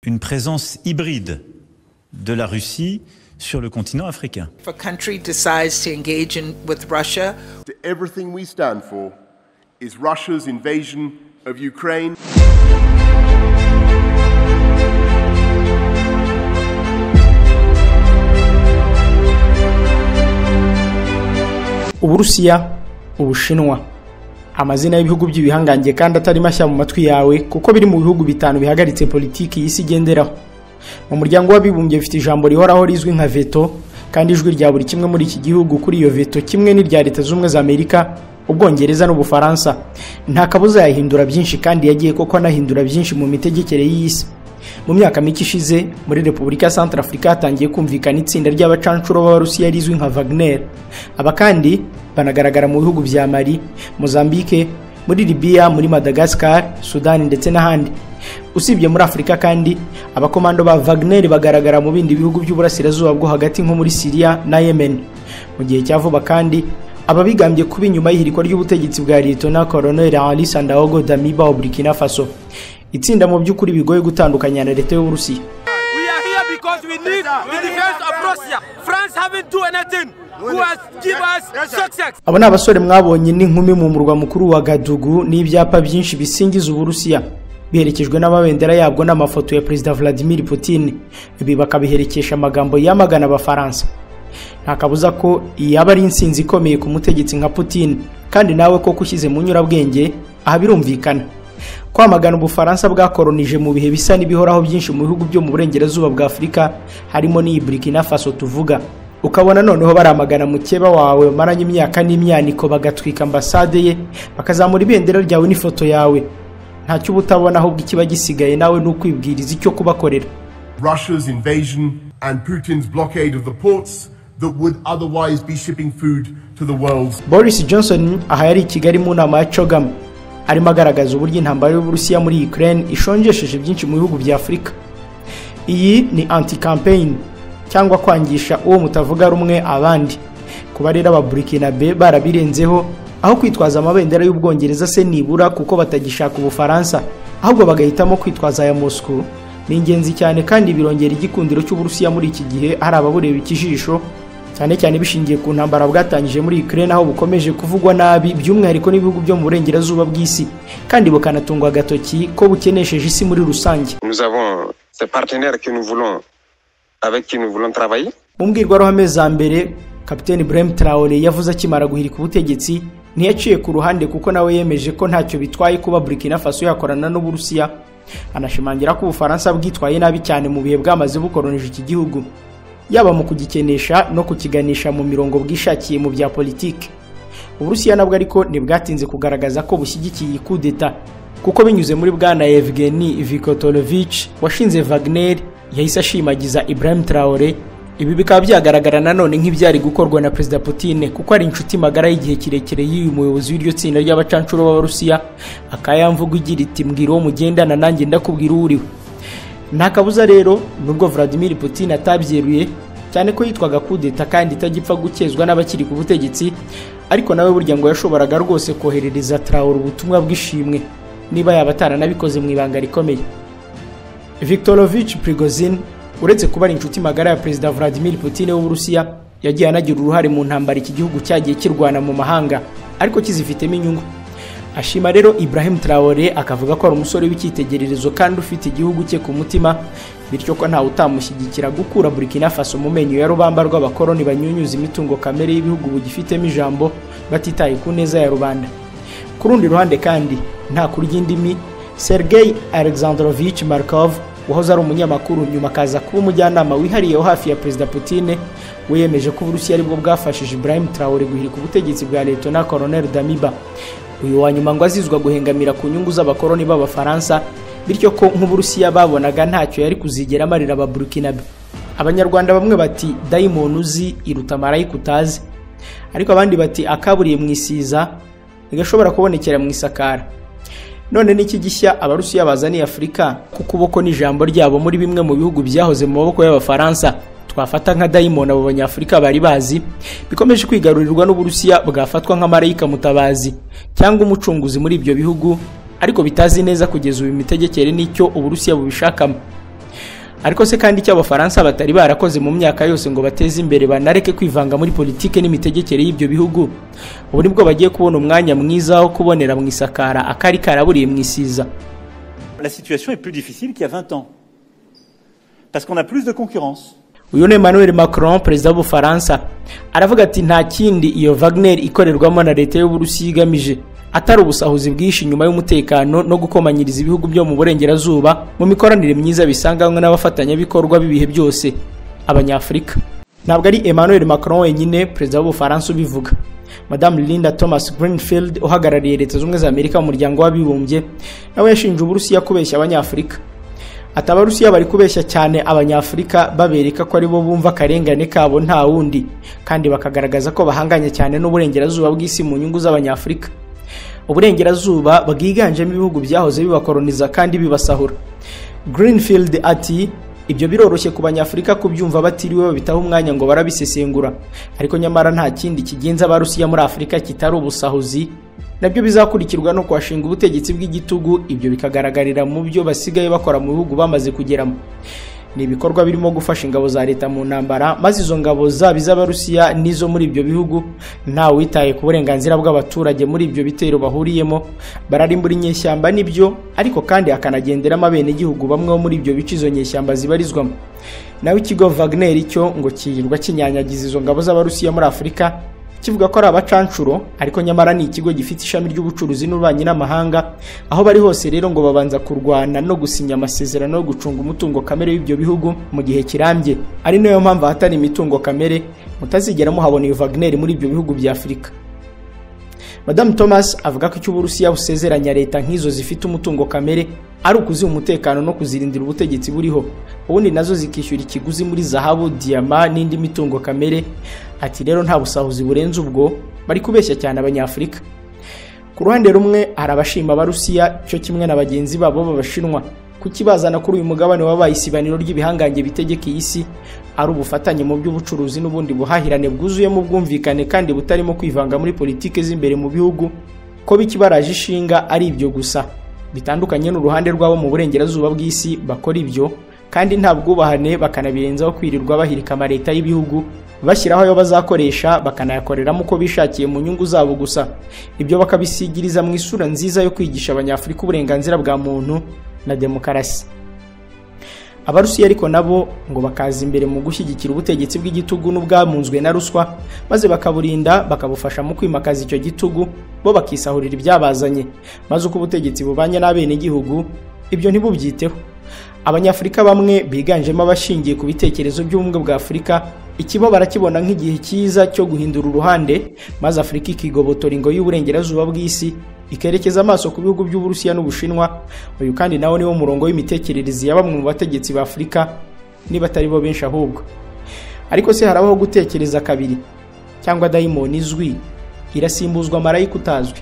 Une présence hybride de la Russie sur le continent africain. If a country decides to engage with Russia, everything we stand for is Russia's invasion of Ukraine. Uburusiya, Ubushinwa, amazina y'ibihugu by'ibihangange kandi atari mashya mu matwi yawe kuko biri mu bihugu bitanu bihagaritse politiki y'isi igenderaho. Mu muryango w'abibumbye bifite ijambo rihoraho rizwi nka veto, kandi ijwi rya buri kimwe muri iki gihugu kuri iyo veto kimwe n'irya Leta Zunze za Amerika, Ubwongereza n'Ubufaransa. Nta kabuza yahindura byinshi kandi yagiye koko anahindura byinshi mu mitegekere y'isi. Mu myaka mike ishize muri Repubulika ya Centrafrica hatangiye kumvikana itsinda ry'abacancuro b'Abarusiya rizwi nka Wagner. Aba kandi banagaragara mu bihugu bya Mali, Mozambique, muri Libya, muri Madagascar, Sudan ndetse n'ahandi. Usibye muri Afurika kandi, abakomando ba Wagner bagaragara mu bindi bihugu by'uburasirazuba bwo hagati nko muri Syria na Yemen. Mu gihe cya vuba kandi, ababigambye kuba inyuma y'ihirikwa ry'ubutegetsi bwa Lieutenant Colonel Henri Sandaogo Damiba wa Burkina Faso. Itsinda mu by'ukuri bigoye gutandukanya na leta y'Uburusiya. We are here because we need the defense of Russia. France haven't do anything. Who has give us success. Abo ni abasore mwabonye n'inkumi mu murwa mukuru wa Gadugu n'ibyapa byinshi bisingiza Uburusiya, biherekejwe n'amabendera yabwo n'amafoto ya Perezida Vladimir Putin. Ibi bakabiherekesha amagambo yamagana Abafaransa. Nta kabuza ko yaba ari insinzi ikomeye ku mutegetsi nka Putin, kandi nawe koko ushyize mu nyurabwenge aha birumvikana. Kwamagana Ubufaransa bwakoronije mu bihe bisa n'ibihoraho byinshi mu bihugu byo mu burengerazuba bwa Afurika harimo n'iyi Burkina Faso tuvuga. Ukabona noneho baramagana mukeba wawe bamaranye imyaka n'imyaniko, bagatwika ambasade ye, bakazamura ibendera ryawe n'ifoto yawe. Ntacyo uba utabona, ahubwo ikiba gisigaye nawe ni ukwibwiriza icyo kubakorera. Russia's invasion and Putin's blockade of the ports that would otherwise be shipping food to the world. Boris Johnson aha yari i Kigali mu nama ya CHOGM, arimo agaragaza uburyo intambara y'Uburusiya muri Ukraine ishonjesheje byinshi mu bihugu bya Afurika. Iyi ni anti-campaign cyangwa kwangisha uwo mutavuga rumwe abandi. Kuba rero aba Burkinabe barabirenzeho aho kwitwaza amabendera y'Ubwongereza se nibura kuko batagishaka Ubufaransa, ahubwo bagahitamo kwitwaza aya Moscow, ni ingenzi cyane kandi birongera igikundiro cy'Uburusiya muri iki gihe hari ababureba ikijisho, cyane cyane bishingiye ku ntambara bwatangije muri Ukraine aho bukomeje kuvugwa nabi by'umwihariko n'ibihugu byo mu burengerazuba bw'isi, kandi bukanatungwa agatoki ko bukenesheje isi muri rusange. Nous avons ces partenaires que nous voulons, avec qui nous voulons travailler. Mu mbwirwaruhame za mbere, Kapiteni Ibrahim Traoré yavuze akimara guhirika ubutegetsi, ntiyaciye ku ruhande kuko nawe yemeje ko ntacyo bitwaye kuba Burkina Faso yakorana n'Uburusiya. Anashimangira ko Ubufaransa bwitwaye nabi cyane mu bihe bwamaze bukoronije iki gihugu, yaba mu kugikenesha no kukiganisha mu mirongo bwishakiye mu bya politiki. Uburusiya nabwo ariko ntibwatinze kugaragaza ko bushyigikiye iyi kudeta, kuko binyuze muri bwana Evgeny Viktorovich washinze Wagner yahise ashimagiza Ibrahim Traoré. Ibi bikaba byagaragara nanone nk'ibyari gukorwa na Perezida Putin, kuko ari inshuti magara y'igihe kirekire y'uyu muyobozi w'iryo tsinda ry'abacancuro b'Abarusiya, akayamvuga igira iti mbwira uwo mugendana nanjye ndakubwira uwo uriwe. Nta kabuza rero nubwo Vladimir Putin atabyeruye cyane ko yitwaga kudeta kandi itagipfa gukezwa n'abakiri ku butegetsi, ariko nawe burya ngo yashoboraga rwose koherereza Traoré ubutumwa bw'ishimwe niba yaba ataranabikoze mu ibanga rikomeye. Viktorovich Prigozhin, uretse kuba ari inshuti magara ya Perezida Vladimir Putin w'Uburusiya, yagiye anagira uruhare mu ntambara iki gihugu cyagiye kirwana mu mahanga ariko kizifitemo inyungu. Ashima rero Ibrahim Traoré akavuga ko ari umusore w'icyitegererezo kandi ufite igihugu cye ku mutima, bityo ko ntawe utamushyigikira gukura Burkina Faso mu menyo ya rubamba rw'abakoroni banyunyuza imitungo kamere y'ibihugu bugifitemo ijambo batitaye ku neza ya rubanda. Ku rundi ruhande kandi, nta kurya indimi, Sergei Alexandrovich Markov wahoze ari umunyamakuru nyuma akaza kuba umujyanama wihariye hafi ya Perezida Putin, we yemeje ko Uburusiya aribwo bwafashije Ibrahim Traoré guhirika ubutegetsi bwa Lieutenant Colonel Damiba. Uyu wa nyuma ngo azizwa guhengamira ku nyungu z'abakoroni b'Abafaransa, bityo ko nk'Uburusiya babonaga ntacyo yari kuzigera amarira aba Burkinabe. Abanyarwanda bamwe bati dayimoni uzi iruta marayika utazi, ariko abandi bati akaburiye mu isiza ntigashobora kubonekera mu isakara. None n'iki gishya Abarusiya bazaniye Afurika ku kuboko n'ijambo ryabo muri bimwe mu bihugu byahoze mu maboko y'Abafaransa twafata nka dayimoni abo banyafurika bari bazi, bikomeje kwigarurirwa n'Uburusiya bwafatwa nka marayika mutabazi cyangwa umucunguzi muri ibyo bihugu, ariko bitazi neza kugeza ubu imitegekere n'icyo Uburusiya bubishakamo. Ariko se kandi icyo Abafaransa batari barakoze mu myaka yose ngo bateze imbere, banareke kwivanga muri politike n'imitegekere y'ibyo bihugu, ubu nibwo bagiye kubona umwanya mwiza wo kubonera mu isakara akari karaburiye mu isiza. La situation est plus difficile qu'il y a 20 ans. Parce qu'on a plus de concurrence. Uyu ni Emmanuel Macron, perezida w'Ubufaransa. Aravuga ati nta kindi iyo Wagner ikorerwamo na leta y'Uburusiya igamije atari ubusahuzi bwinshi nyuma y'umutekano no gukomanyiriza ibihugu byo mu burengerazuba mu mikoranire myiza bisanganywe n'abafatanyabikorwa b'ibihe byose, Abanyafurika. Ntabwo ari Emmanuel Macron wenyine, perezida w'Ubufaransa, ubivuga. Madame Linda Thomas Greenfield, uhagarariye Leta Zunze Ubumwe za Amerika mu Muryango w'Abibumbye, nawe yashinje Uburusiya kubeshya Abanyafurika. Ati Abarusiya bari kubeshya cyane Abanyafurika, babereka ko aribo bumva akarengane kabo nta wundi, kandi bakagaragaza ko bahanganye cyane n'uburengerazuba bw'isi mu nyungu z'Abanyafurika, uburengerazuba bwiganjemo ibihugu byahoze bibakoroniza kandi bibasahura. Greenfield ati ibyo biroroshye ku Banyafurika kubyumva batiriwe babitaho umwanya ngo barabisesengura, ariko nyamara nta kindi kigenza Abarusiya muri Afurika kitari ubusahuzi, nabyo bizakurikirwa no kuhashinga ubutegetsi bw'igitugu. Ibyo bikagaragarira mu byo basigaye bakora mu bihugu bamaze kugeramo. Ni ibikorwa birimo gufasha ingabo za leta mu ntambara, maze izo ngabo zaba iz'Abarusiya n'izo muri ibyo bihugu, ntawe witaye ku burenganzira bw'abaturage. Muri ibyo bitero bahuriyemo bararimbura inyeshyamba nibyo, ariko kandi hakanagenderamo abenegihugu bamwe bo muri ibyo bice izo nyeshyamba zibarizwamo. Nawe ikigo Wagner cyo ngo kirirwa kinyanyagiza izo ngabo z'Abarusiya muri Afurika, kivuga ko ari abacanshuro, ariko nyamara ni ikigo gifite ishami ry'ubucuruzi n'ububanyi n'amahanga. Aho bari hose rero ngo babanza kurwana no gusinya amasezerano yo gucunga umutungo kamere w'ibyo bihugu mu gihe kirambye, ari nayo mpamvu ahatari imitungo kamere mutazigera muhabona iyo Wagner muri ibyo bihugu bya Afurika. Madame Thomas avuga ko icyo Uburusiya busezeranya leta nk'izo zifite umutungo kamere ari ukuziha umutekano no kuzirindira ubutegetsi buriho, ubundi nazo zikishyura ikiguzi muri zahabu, diyama n'indi mitungo kamere. Ati rero nta busahuzi burenze ubwo, bari kubeshya cyane Abanyafurika. Ku ruhande rumwe hari abashima Abarusiya cyo kimwe na bagenzi babo b'Abashinwa kukibazana kuri uyu mugabane wabaye isibaniro ry'ibihangange bitegeka iyi si, ari ubufatanye mu by'ubucuruzi n'ubundi buhahirane bwuzuyemo ubwumvikane kandi butarimo kwivanga muri politike z'imbere mu bihugu, ko bikibaraje ishinga ari ibyo gusa, bitandukanye n'uruhande rw'abo mu burengerazuba bw'isi bakora ibyo kandi nta bwubahane, bakanabirenzaho kwirirwa bahirika amaleta y'ibihugu, bashyiraho ayo bazakoresha, bakanayakoreramo uko bishakiye mu nyungu zabo gusa. Ibyo bakabisigiriza mu isura nziza yo kwigisha Abanyafurika uburenganzira bwa muntu na demokarasi. Abarusiya ariko nabo ngo bakaza imbere mu gushyigikira ubutegetsi bw'igitugu n'ubwamunzwe na ruswa, maze bakaburinda, bakabufasha mu kwimakaza icyo gitugu, bo bakisahurira ibyabazanye, maze uko ubutegetsi bubanye n'abenegihugu ibyo ntibubyiteho. Abanyafurika bamwe biganjemo abashingiye ku bitekerezo by'ubumwe bwa Afurika, ikibo barakibona nk'igihe cyiza cyo guhindura uruhande, maze Afurika ikigobotora ingoyi y'uburengerazuba bw'isi, ikerekeza amaso ku bihugu by'Uburusiya n'Ubushinwa. Uyu kandi nawo niwo murongo w'imitekerereze ya bamwe mu bategetsi ba Afurika, niba atari bo benshi ahubwo. Ariko se harabaho gutekereza kabiri, cyangwa dayimoni izwi irasimbuzwa marayika utazwi?